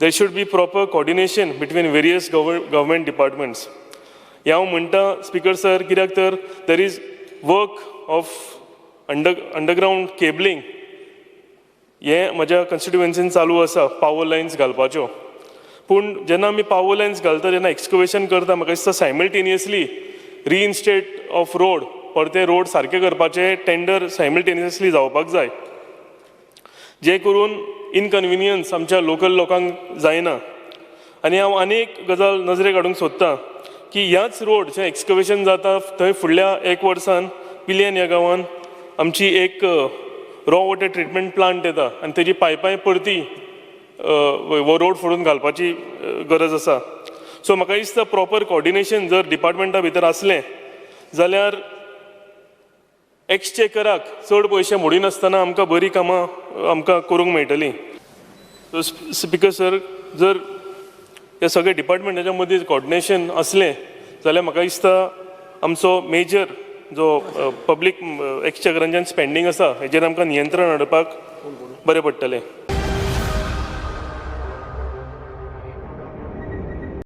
There should be proper coordination between various government departments. हें हांव म्हणटा, स्पिकर सर, कित्याक तर there is work of underground cabling. हें म्हज्या कॉन्स्टिट्युएन्सीन चालू आसा, पावर लायन्स घालपाच्यो. पूण जेन्ना आमी पावर लायन्स घालता तेन्ना एक्सकवेशन करता, म्हाका दिसता सायमल्टेनियसली रिइन्स्टेट ऑफ रोड, परते रोड सारके करपाचे टेंडर सायमल्टेनियसली जावपाक जाय, जे करून इनकन्विनियन्स आमच्या लोकल लोकांक जायना. आनी हांव आनी एक गजाल नजरेक हाडूंक सोदतां की ह्याच रोड जें एक्सकवेशन जाता थंय फुडल्या एक वर्सान पिलियन ह्या गांवान आमची एक रॉ वॉटर ट्रिटमेंट प्लांट येता आनी तेजी पायपां परती हो रोड फोडून घालपाची गरज आसा. सो म्हाका दिसता, प्रॉपर कॉर्डिनेशन जर डिपार्टमेंटा भितर आसलें जाल्यार एक्सचेकराक चड पयशे मोडिनासतना आमकां बरीं कामां आमकां करूंक मेळटलीं. सो स्पिकर सर, जर ह्या सगळ्या डिपार्टमेंटाच्या मदीं कॉर्डिनेशन आसलें जाल्यार म्हाका दिसता आमचो मेजर जो पब्लीक एक्सचेकरांच्यान स्पेंडींग आसा हेजेर आमकां नियंत्रण हाडपाक बरें पडटलें.